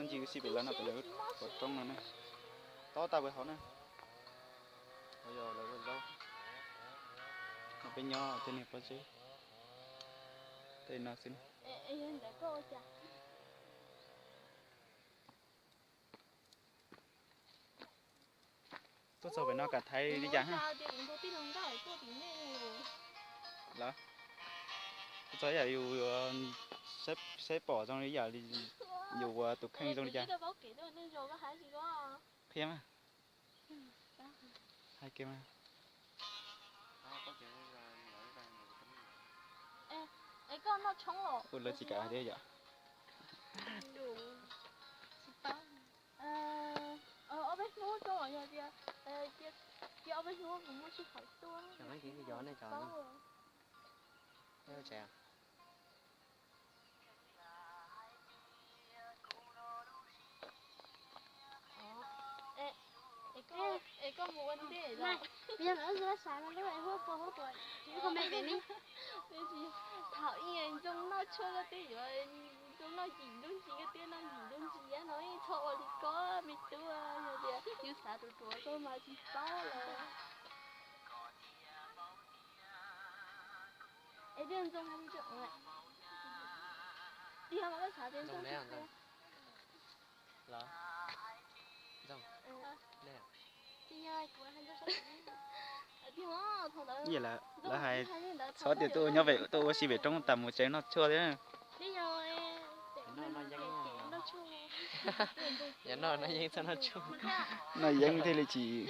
Ntsis wb sib pem lawv no pem lawv pov roob no ne, tob tag pem hauv na. Hauv yog lawv ua zaub, peb nyob tej niag pob zeb tej no xwb. Tuaj txog pem no kam thaiv li cas? Los, tuaj txog ib yam yus saib pom zoo li yam yus ua tus kheej zoo li cas. Qhia mas, hais kiag mas. Ua lawv tsis kam hais thiab yom. Ob peb hnub zoo yog tias, cia ob peb hnub kuv muaj sij hawm tuaj. Es koj mus ua ntej los? Yog lawv xav no lub huab puas huab puas, comment pem ni. Thaum ub zoo noj tshuaj koj twb yuav, zoo noj yim lub ntsis koj twb noj yim lub ntsis no, txhob ua li ko me tub, yog tias yus xav ruam ruam koj mas tsis paub lawm. Es tiag Ntxoo, tiag mas koj xav tias Ntxoo tsis qhia. Lawv hais txhob tias tuaj nyob pem tuaj ua si pem roob tas mus tsev noj tshuaj thiab. Noj yeeb txhob noj tshuaj. Noj yeeb thiaj li tsis,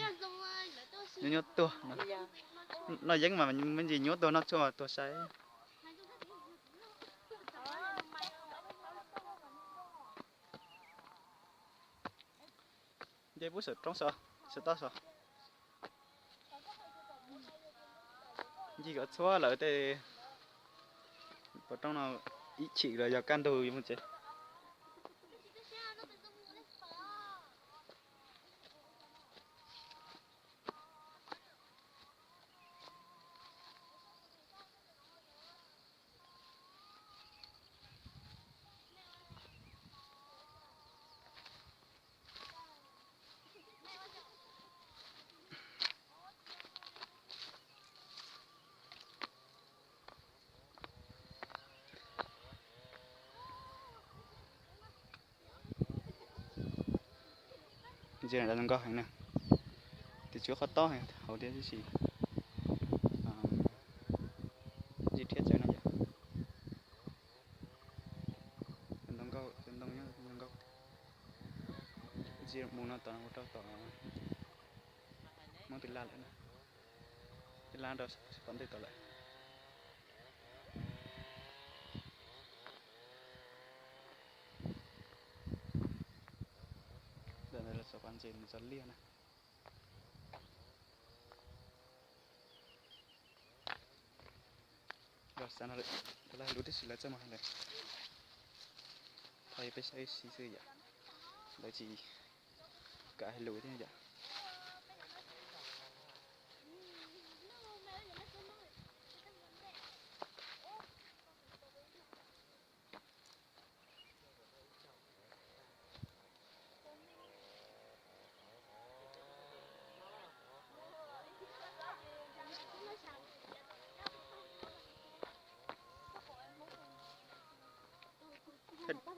nyuaj nyuaj tuag. Noj yeeb mas me ntsis nyuaj tuag, noj tshuaj mas tuag sai. Nce pub saum roob so, saum toj so. Ncig kom txhua lawv tej pov roob no ib chim los yog kaj ntug yuav mus tsev. Ntsia zoo nkauj heev na. Tiam sis qhov tob heev hauv thiab tab sis ntsis rhiab txawv no yom. Cov ntoo nyob zoo nkauj. Ntsia mus no tom mus rau tom Hmoob Twj Laj lawm na. Twj Laj rau pov ntej tom lawm. Ntawm ntawd los txog pas ntses mus txog liaj na. Los xav no lawm, lawv hais lus tib si lawv txaj muag lawm. Thaum peb saib ib si xwb yom, lawv tsis kam hais lus thiab yom.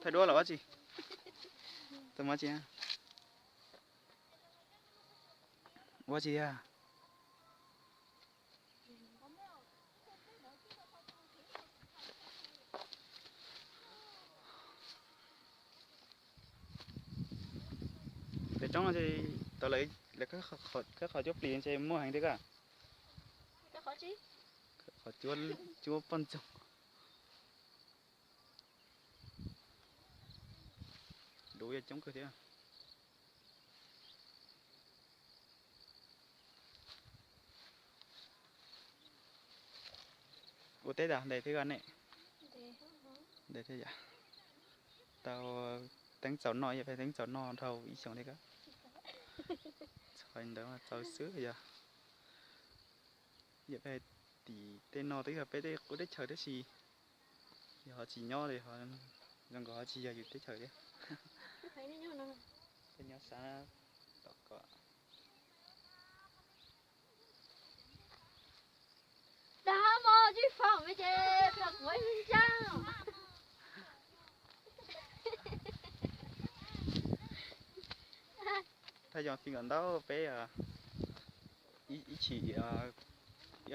Thaij duab los ua tsi? Tau mov tsi? Ua tsi a? Pem roob no ces tau lawv, lawv khawb qhov cuab plis ntshe muaj heev thiab koj. Qhov cuab, cuab poj ntxoog. Duv yog coob kawg thiab. Ua teb tas ntes thiab koj ne? Ntes thiab yom. Tau teeb txaus noj, yog peb teeb txaus noj dhau ib xyoos thiab koj. Txhua ntawd mas txaus xwb yog. Yog peb tim tej no twb yog peb tej qub teb chaws tab sis yog ho tsis nyob li, zoo nkaus ho tsis yog yus teb chaws thiab. Peb nyob sab tom ko. Dag mog, tsis faus me ces plam quav ntsa. Thaj yoo fi nkaus ntau peb ib chim ib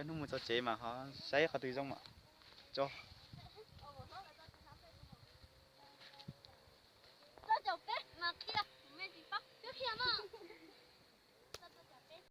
hnub mus txog tsev mas ho saib qhov twg zoo mas tso. Koj caum peb mas qhia, kuv me tsis paub, koj qhia mas.